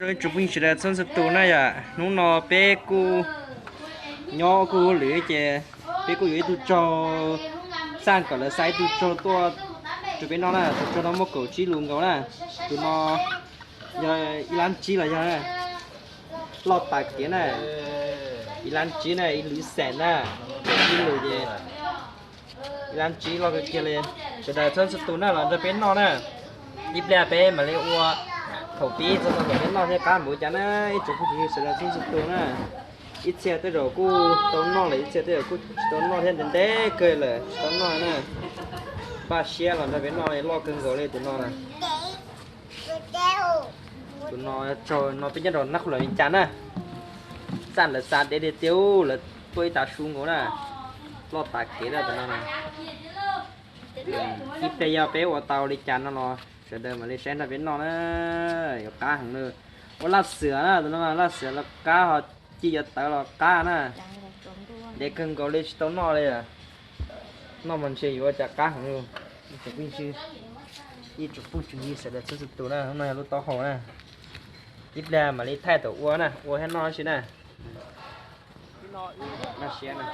Ib tsoom phooj ywg sawv daws txhua txhua tus na yom, hnub no peb kuj nyob kuj hauj lwm ces peb kuj yuav ib tug tsaug, xaj kom lawv xa ib tug tsaug tuaj rau peb noj na. Tus tsaug no muaj kaum tsib lus nkaus na. Tus no yog ib lab tsib los yog loj tas kev na. Ib lab tsib na, ib lub xees na, kaum tsib lus ces ib lab tsib loj kawg kiag li. Sawv daws txhua txhua tus na los nrog peb noj na. Ib pliag peb mam li ua thaum pib txog thaum peb noj thiab qab npaum cas na. Ib tsoom phooj ywg sawv daws txhua txhua tus na, ib txhia tej zaum kuj tau noj lawm, ib txhia tej zaum kuj tsis tau noj thiab, ntev ntev kawg lawm tsis tau noj na. Npaj siab los nrog peb noj li, loj kawg nkaus li tus no na. Tus no tsaug no peb nyob rau Nab Qhub Los Vias Cas na. Xaj lawv xa deb tiag tiag, lawv tuaj ib tag su nkaus na. Loj tas kev lawm tus no na. Ib pliag yog peb ua tau li cas no los sawv daws mam li saib nrog peb noj na. Yuav qab heev li. Ua laj xwm na, tus no laj xwm los qab, ho ci yuav tawv los qab na. Ntev kawg nkaus li tsis tau noj li. Noj mas ntshe yuav ua cas qab heev li. Ib tsoom phooj ywg, ib tsoom phooj ywg sawv daws txhua txhua tus na, no yog lub taub hau na. Ib pliag mam li thaij thaum ua na, ua thiab noj si na. Noj siab na.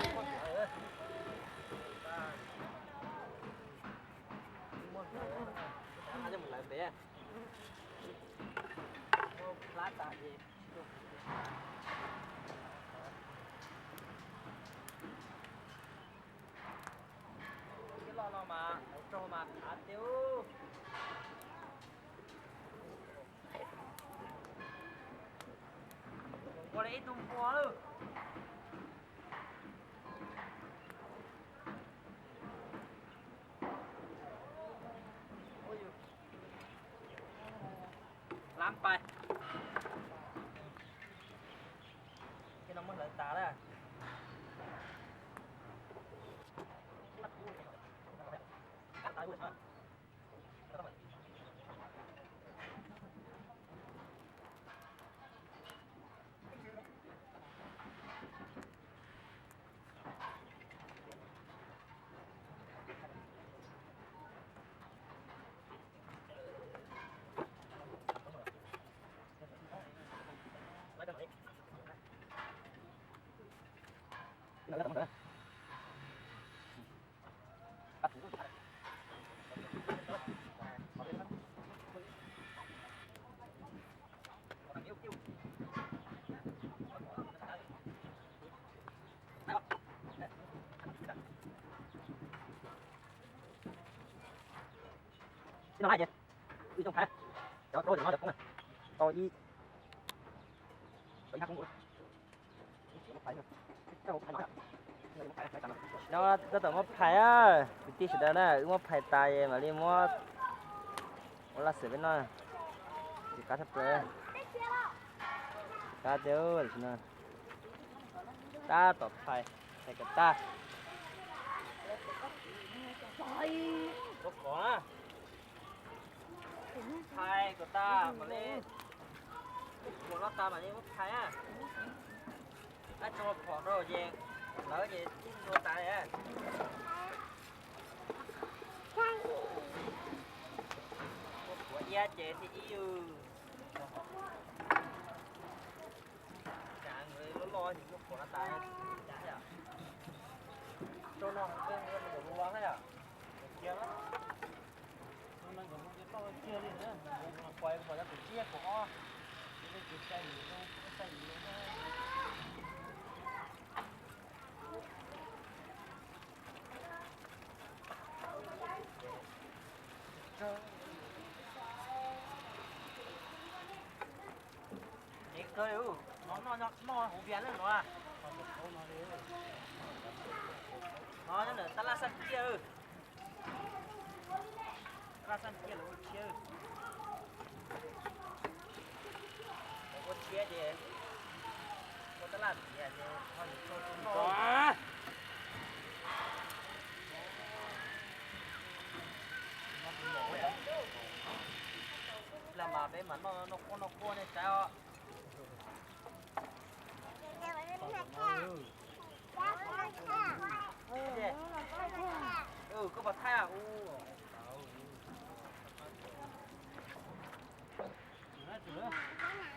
Ib lo no mas hauv tsaug mas khav tiag. Ua li ib tug npua. Lab pais. Ces no muab hlawv tas lawm. Ib no hais ces, ib tsoom phaiv, cov rau cov no cov poob na, tau ib, tau ib hab poob. No tab tom muab phais, kwv tij sawv daws na, wb muab phais tas es mam li muab ua laj xwm peb noj. Tsis qab tshaj plaws, qab tiag no. Tab tom phais, phais kom tag. Phais kom tag mam li, ua loj tas mam li muab phais na. Ab, tso phom rau ces lawv ces tib ntua tas li. Ua phuav iab ces thib ib. Cas nkawd loj loj ces muaj phuav no tas, cas yom? Rau no nkawd mus los thiab yom? Cia na. Rau no nkawd mus loj tiag li na. Pais pom cov tus tsib pom ob, ces leej twg sai yus, sai yus. Ntev kawg li, no noj hauv vias lawm no. No nyob ntawm tab laj xaj ciaj. Tab laj xaj ciaj lawv ua tshiab. Lawv ua tshiab ces ua tab laj tiav ces ho yuav tau tau noj. Ib pliag mas peb mas noj noj quaj noj quaj nej saib os. Koj puas thaij? Ua, tau.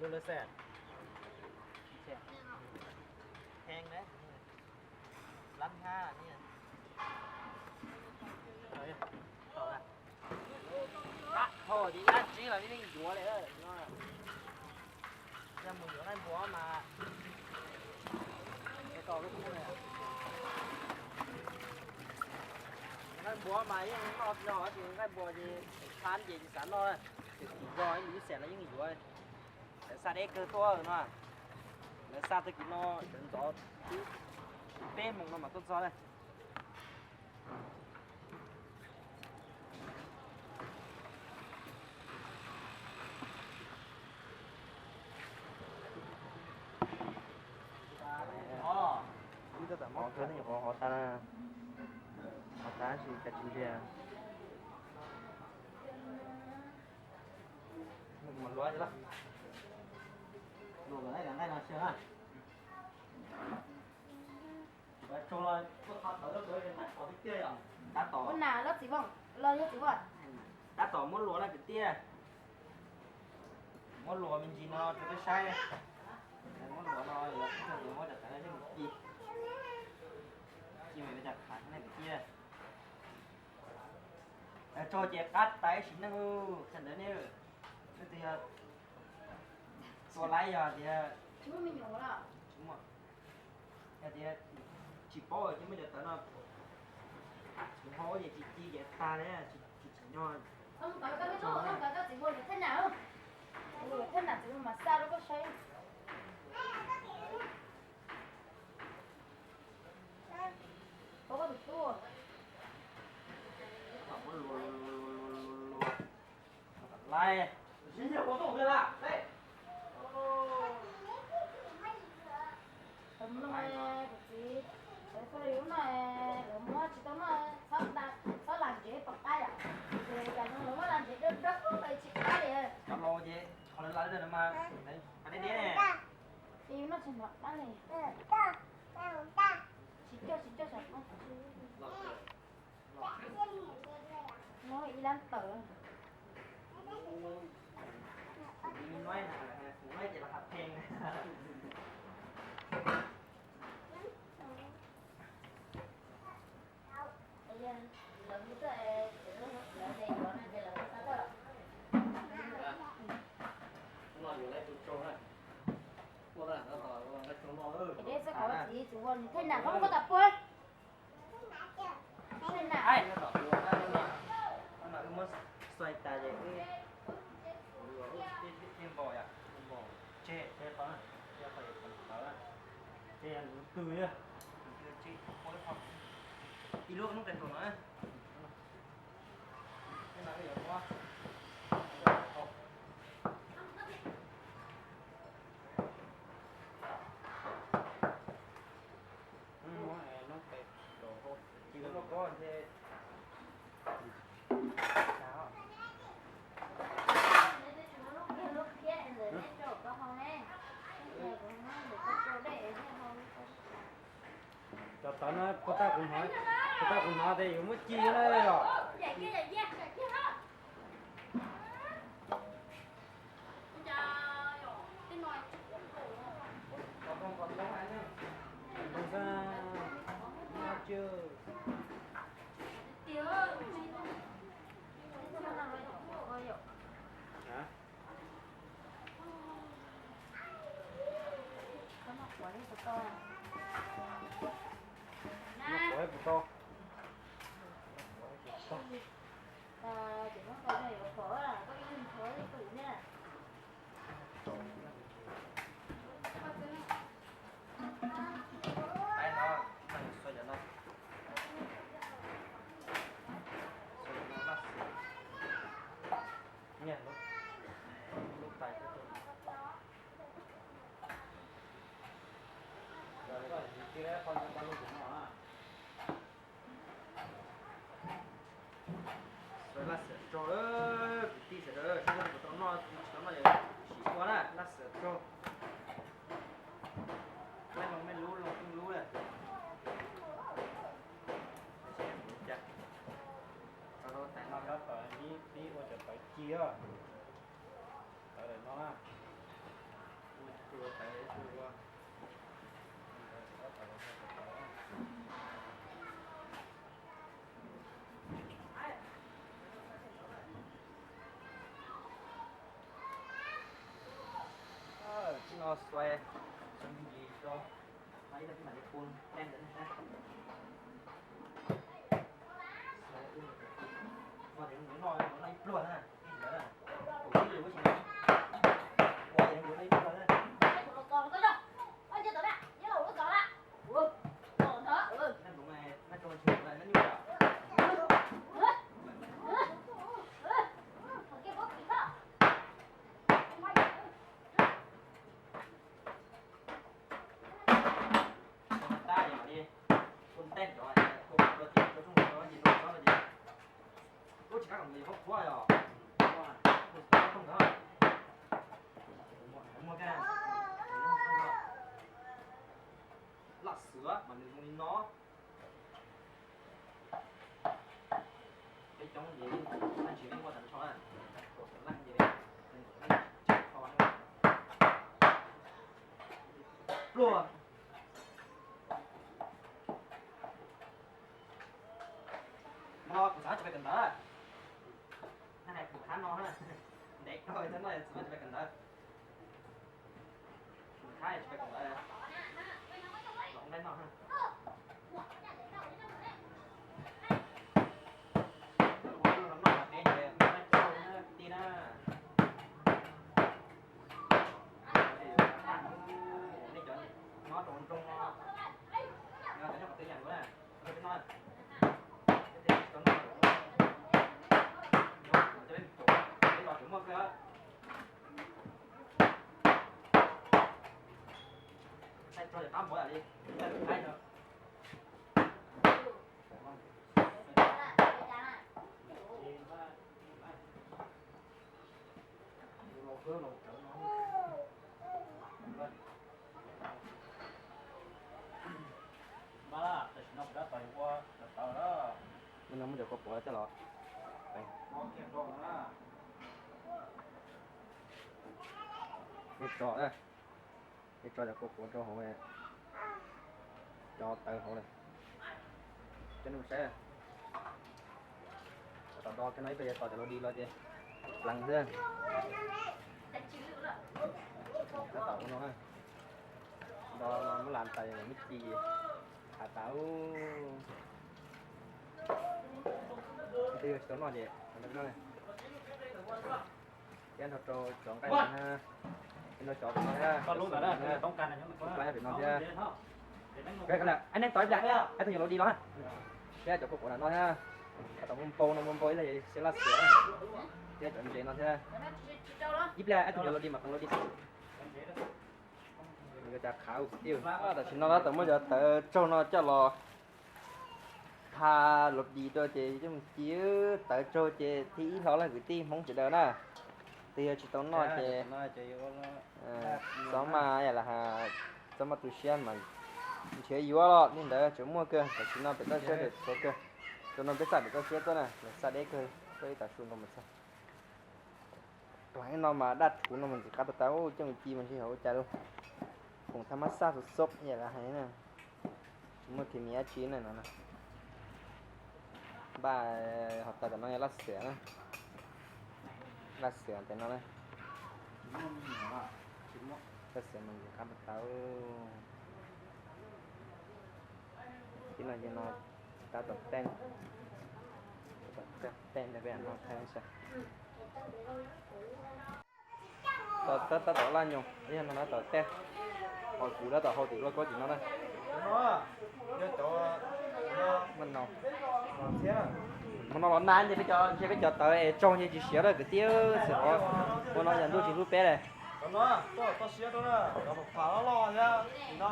Lub lawv xaj. Heev na. Lab hnab ni. Thaum ces dab tsi los yeej yuav li no. Yog mus yuav nqaij npua mas, nqaij npua mas yeej noj tsis noj, tab sis nqaij npua ces thab ces tsis xav noj, ces tus zog ib lub xees los yeej yuav. Lawv xa deb kawg tuaj no, lawv xa tag kis no sawv ntxov twb peb moos no mas tuaj txog lawm. Ib tab tom mov kawg nej nyuam qhuav hov tag, hov tag tab sis cas tsis ntiag. Tab tom, ua nas los txiv vaj los yog txiv vaj. Tab tom muab luas na kwv tij, muab luas me ntsis no rau peb saib. Muab luas no yuav muab cov tawv no coj mus ci, ci mus cov khav na kwv tij. Tso ces qab tais sim neej, thaum ntawd ne, leej twg yog tua laib yog tias, yog tias tsis paub ces muab cov tawv no txhuv hau ces tsis ci ces tag li, tsis tsim nyog. Laib. Kuv txiv, lawv txhua lwm lub no lawv muab tsis tau noj, txhob lam ntsev pom qab yom. Ces cas lawv muab lam ntsev dawb dawb tsis qab li. Cov laus ces qhov lawv lam mas qab deb deb ne. Ces noj tsis hnov qab li. Tsis coj tsis coj saum qab. Muab ib lab tawm. Deb xwb, qhov txiv tsis ua nws thej nam koj muab koj tas puag. Thej nam. Wb muab xais tas ces wb, wb thiaj npog yom, npog tseg, tseg qhov na, tseg qhov yuav tawv na, tseg yog nws twg, nws twg tseg ua ib qho, ib lub hnub qes tus no. Cov tawv no puas tau kuv hnov, puas tau kuv hnov tias yuav muab ci na yom? Laj xiam rog, kwv tij sawv daws, seb puas tau noj, tsis tau noj ces sim ua na, laj xiam rog. Laj loo me lub, loo peb lub na. Tsis no xuav, xuav ntsis rau, no ib tug pib mam li pun ten ntawd ne. Ua tias nws no no ib pluag na, ib ntawd na, kuv ib yus ua tsis no, ua tias nws no ib pluag na. Tab yog li, ua ntej rau, ua rau ces rau rooj rau ces rau tsob rau ces, ua tsis kab kom nws yog qhuav qhuav yog, ua rooj ntawd, muaj kab, laj xwm mas nws zoo li no. Peb coob ces leej tsis muaj tag nrho na, tuam leej ces nws leej tsis tho na. Pluag. No kuv xav tsis pais kawm ntawv. Nag hais kuv qhab no, ntev kawg no tsis pais kawm ntawv. Kuv qhab tsis pais kawm ntawv. Los nqaij no. Noj mas peb ces noj nqaij tsau na kwv tij na. Nej cov nyob rau nroog no, cov nyob qhov twg yam nkaus na, peb no, peb tsis tau noj, peb los tseem muaj kawg. Nqaij tsau ces qab npaum li, nqaij no. Tam sim no kuv tab tom ua tawv na. Muab cov kua puav coj los. Ua tso na. Ib tso cov kua puav rau hauv, cov tawv hauv lawm. Coj nej mus saib. Tom do kiag no ib pliag yuav tos cov laus di los ces pleev xwb. Tab tom ua no na. Do muab las tas muab ci, hav tas. Twb yog tsis tau noj ces no. Thiab nrog rau cov nqaij no na, nrog cov pem no thiab, cov pem no thiab. Aib, neeg tos ib pliag, aib tug nyuam laus di los thiab cov kua puav no thiab. Cov npau no npau ib leeg siab laj xwm thiab cov ntses no thiab. Ib pliag aib tug nyuam laus di mas tau laus di. Cov qhav kwv tij, tam sim no tab tom muab cov tawv tsaug no coj los tha laus di rau ces coj mus ci. Tawv tsaug ces thib ib hlo lawm kwv tij Hmoob sawv daws na. Twg yog tsis tau noj ces txhob maj, txhob maj tu siab mas nrhiav yuav los li ntawd tseem muaj kawg. Tam sim no pem toj siab tseem tshuav kawg. Tau no peb xa pem toj siab tuaj na, lawv xa deb kawg, tuaj ib tav su nkaus mas xa. Tus heev no mas daj rhuv no mas ntxim qab tau tas, coj mus ci mas tsis yog ua cas li. Khoom thaj mab xaj xub xob yam lawv hais na, tsis muaj khes mis dab tsi na no. Npaj hov tas tam no yog laj xiam na, laj xiam tam no na. Laj xiam mas ntxim qab tau tas. Tib no ces no tab tom tej, tej ntawd peb no thaij seb. Tab tom laj nyoos, yog no tab tom tej, hos kuv tab tom hau tim loj koj tim no na. Hmo no los nag ces peb cov, ntshe peb cov tawv es tsaug ntshe tsis siav lawm kwv tij, xwm qhov ua no yog ntuj tsis hlub peb li. Cov no, cov no, cov no cov hau na. Cov no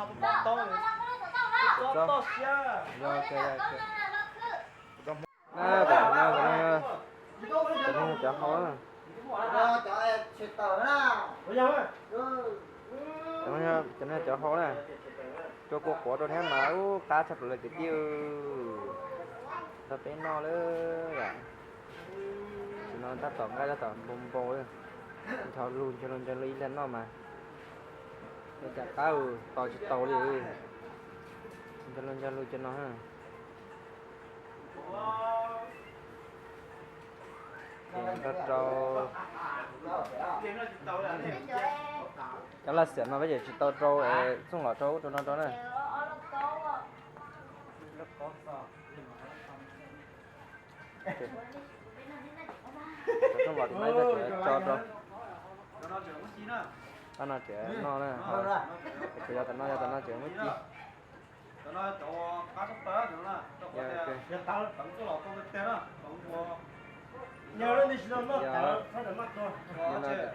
cov hau na. Rau kua quav rau thiab mas ub qab tshaj plaws li kwv tij. Tau peb noj lawm yom. Tab tom nqaij tab tom npau npau li. Ncho lug ncho lug ncho lug ib pliag noj mas ua cas qab tos tsis tau li. Ncho lug ncho lug cov no. Ces nrog rau cov laj xiam no peb ces tsis tau rau, txooj los rau ub rau no rau na. Txooj los tim no ib txoj ces tso rau. Ob no ces noj na, tsuas yog tam no, yog tam no ces muab ci.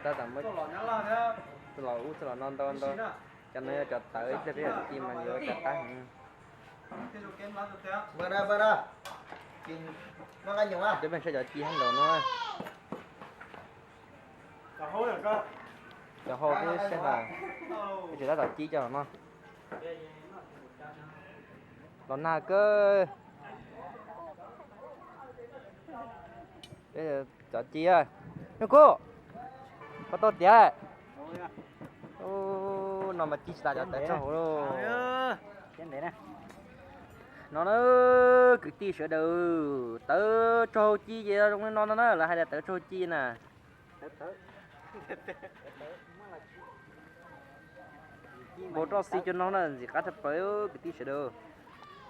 Tab tom muab txuj los ub txuj los no ntau ntau. Cov no yog cov tawv ib pliag peb yuav ci mas yuav cov qab heev. Peb muab saib cov ci hab nkaus no. Cov hau peb saib na, peb tseem tab tom ci cov no. Los nag kawg. Peb cov ci, Nyuj Kub, koj tau tiav. No mas ci tsis tas cov tawv tsaug hauv lauj. No na, kwv tij sawv daws, tawv tsaug hauv ci ces zoo li no no na, lawv hais tias tawv tsaug hauv ci na. Npau roj xi cov no na ntxim qab tshaj plaws kwv tij sawv daws.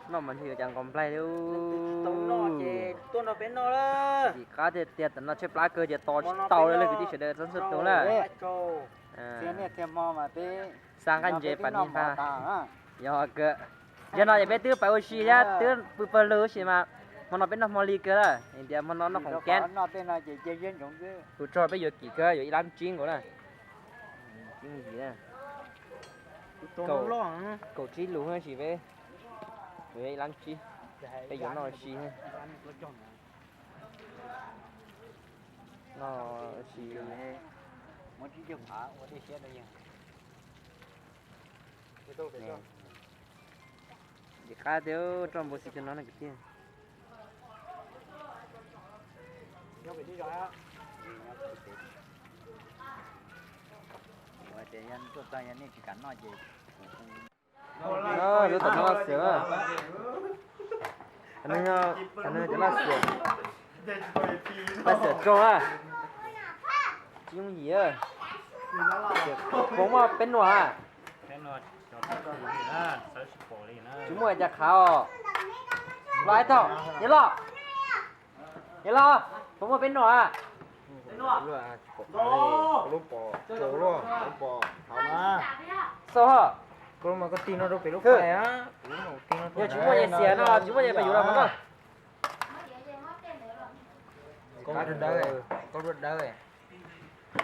Noj mas ntshe yuav cas nqos nplaig li. Ntxim qab tiag tiag, tam no tshaib plab kawg ces tos tsis tau li kwv tij sawv daws txhob ntxhua tus na. Xa nqaij ntses pas ni fa. Yog kawg, yog no ces peb twb pais ua si thiab twb pw pawg lug si mas hmo no peb noj hmo li kawg lawm, tias hmo no noj khoom keb. Tus tso peb yuav kim kawg, yuav ib lab tsib nkaus na. Kaum tsib lus sis peb yuav ib lab tsib, peb yuav noj si. Noj si. Ntxim qab tiag, roj npau xi cov no na kwv tij. Lub tom no laj xiam. Cov no cov laj xiam, laj xiam tsaug na. Tsis yooj yim. Puas muaj peb nuam a? Tsis muaj cas khav os. Los ib tog, Yawg Loj. Yawg Loj, puas muaj peb nuam a? Xauj ho. Yog tsis muaj ces xiam no, tsis muaj ces peb yuav los mus noj.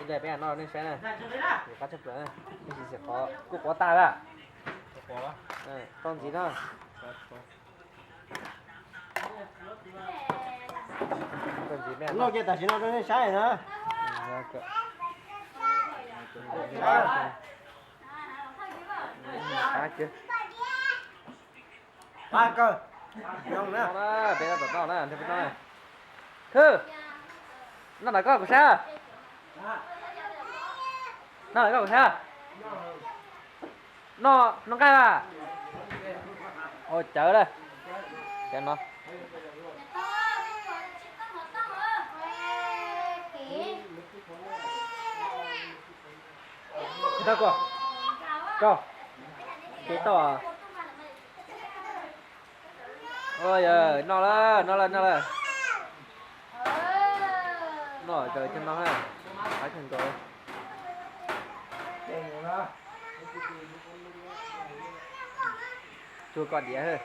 Ib daim peb noj nej saib na. Qab tshaj plaws, nej tsis xim qhov kuj quav tag lawm. Tau ntxiv na. Loj kiag tam sim no rau nej saib na. Peb noj tom no na, nrog peb noj na. Khwb, noj ntawm koj kuv saib. Noj ntawm koj kuv saib. Noj, noj nqaij a. Ua cawv lawm. Cawv no. Tau koj, koj, kev tau. Noj lawm, noj lawm, noj lawm. Noj zaws cov no na, qab kawg nkaus. Tsuag koj diav.